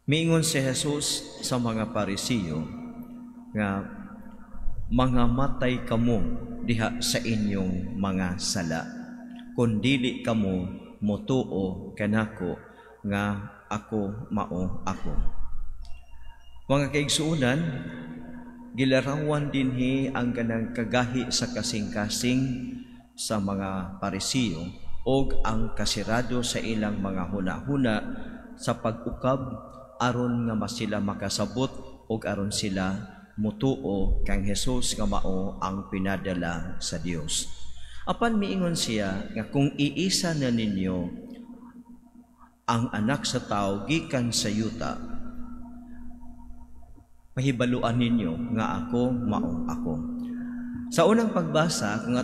Miingon si Jesus sa mga Parisiyo nga mga matay kamo diha sa inyong mga sala kung dili kamo motuo kanako nga ako mao ako. Mga kaigsuonan, gilarawan dinhi ang kanang kagahi sa kasing-kasing sa mga Parisiyo og ang kasirado sa ilang mga huna-huna sa pag-ukab aron nga masila makasabot og aron sila mutuo kang Jesus nga mao ang pinadala sa Dios. Apan miingon siya nga kung iisa na ninyo ang Anak sa Tao gikan sa yuta, mahibaluan ninyo nga ako mao ako. Sa unang pagbasa, kung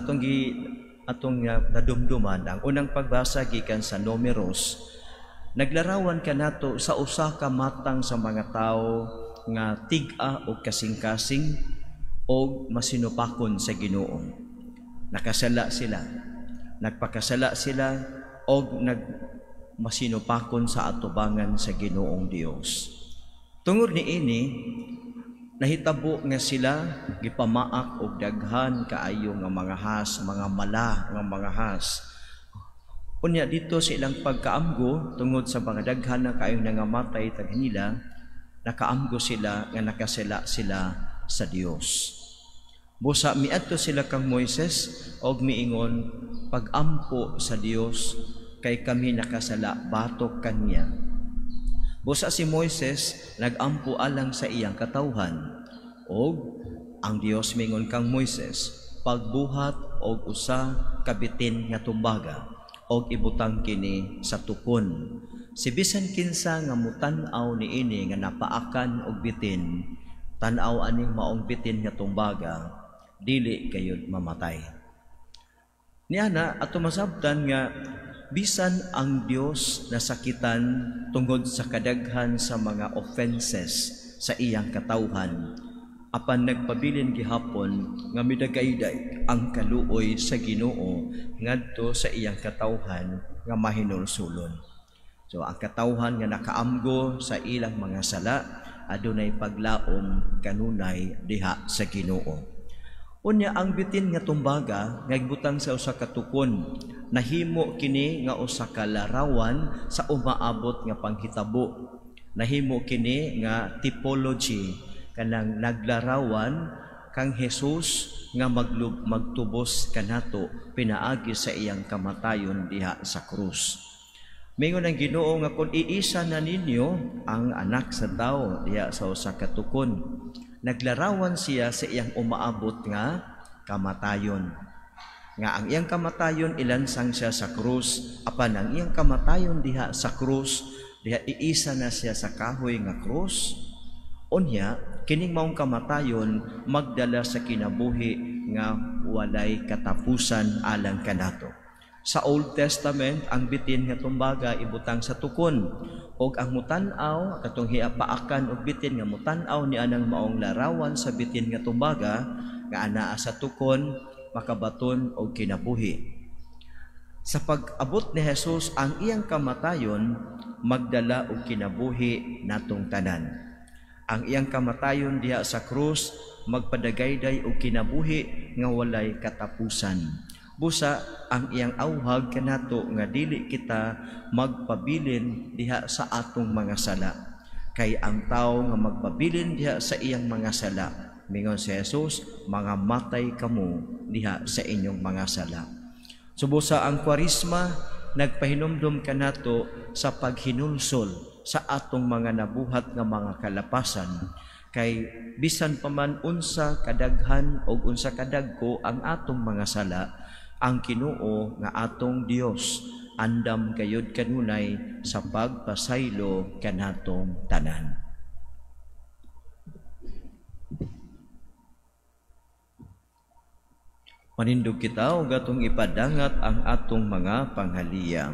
atong nadumduman, ang unang pagbasa gikan sa Numeros, naglarawan kanato sa usa ka matang sa mga tawo nga tig-a og kasing-kasing og masinupakon sa Ginoo. Nakasala sila, nagpakasala sila og nagmasinupakon sa atubangan sa Ginoong Dios. Tungod niini, nahitabo nga sila gipamaak og daghan kaayo nga mga has, mga mala nga mga has. Unya dito sa ilang pagkaamgo tungod sa mga daghan na kaayong nangamatay tag nila, nakaamgo sila nga nakasala sila sa Dios. Busa miadto sila kang Moises og miingon, "Pagampo sa Dios kay kami nakasala batok kaniya." Busa si Moises nagampo alang sa iyang katawhan, og ang Dios mingon kang Moises, "Pagbuhat og usa ka bitin nga tumbaga og ibutang kini sa tukon. Si bisan kinsa nga mutan-aw niini nga napaakan og bitin, tan-aw aning maong bitin nga tumbaga, dili kayod mamatay." Niana ato masabtan nga bisan ang Dios nasakitan tungod sa kadaghan sa mga offenses sa iyang katawhan, apan nagpabilin gihapon nga midagayday ang kaluoy sa Ginoo ngadto sa iyang katawhan nga mahinulsulon. So ang katawhan nga nakaamgo sa ilang mga sala adunay paglaom kanunay diha sa Ginoo. Unya ang bitin nga tumbaga nga gibutang sa usa ka tukon, nahimo kini nga usa ka larawan sa umaabot nga panghitabo. Nahimo kini nga typology, kanang naglarawan kang Jesus nga magtubos kanato pinaagi sa iyang kamatayon diha sa krus. Mingon ang Ginoo nga kung iisa na ninyo ang Anak sa Tao diha sa usa ka tukon, naglarawan siya sa iyang umaabot nga kamatayon. Nga ang iyang kamatayon ilansang siya sa krus, apan ang iyang kamatayon diha sa krus, diha iisa na siya sa kahoy nga krus. Unya kining maong kamatayon magdala sa kinabuhi nga walay katapusan alang kanato. Sa Old Testament, ang bitin nga tumbaga ibutang sa tukon, og ang mutan-aw katong hiapaakan og bitin nga mutan-aw ni anang maong larawan sa bitin nga tumbaga nga anaa sa tukon, makabaton og kinabuhi. Sa pag-abot ni Jesus, ang iyang kamatayon magdala og kinabuhi natong tanan. Ang iyang kamatayon diha sa krus magpadagayday og kinabuhi nga walay katapusan. Busa ang iyang auhag kanato nga dili kita magpabilin diha sa atong mga sala. Kay ang tawo nga magpabilin diha sa iyang mga sala, mingon si Jesus, mga matay kamo diha sa inyong mga sala. Subusa ang Kwaresma nagpahinumdum kanato sa paghinulsol sa atong mga nabuhat nga mga kalapasan, kay bisan pa man unsa kadaghan og unsa kadagko ang atong mga sala, ang Ginoo nga atong Dios andam kayod kanunay sa pagpasaylo kanatong tanan. Manindog kita og atong ipadangat ang atong mga panghaliya.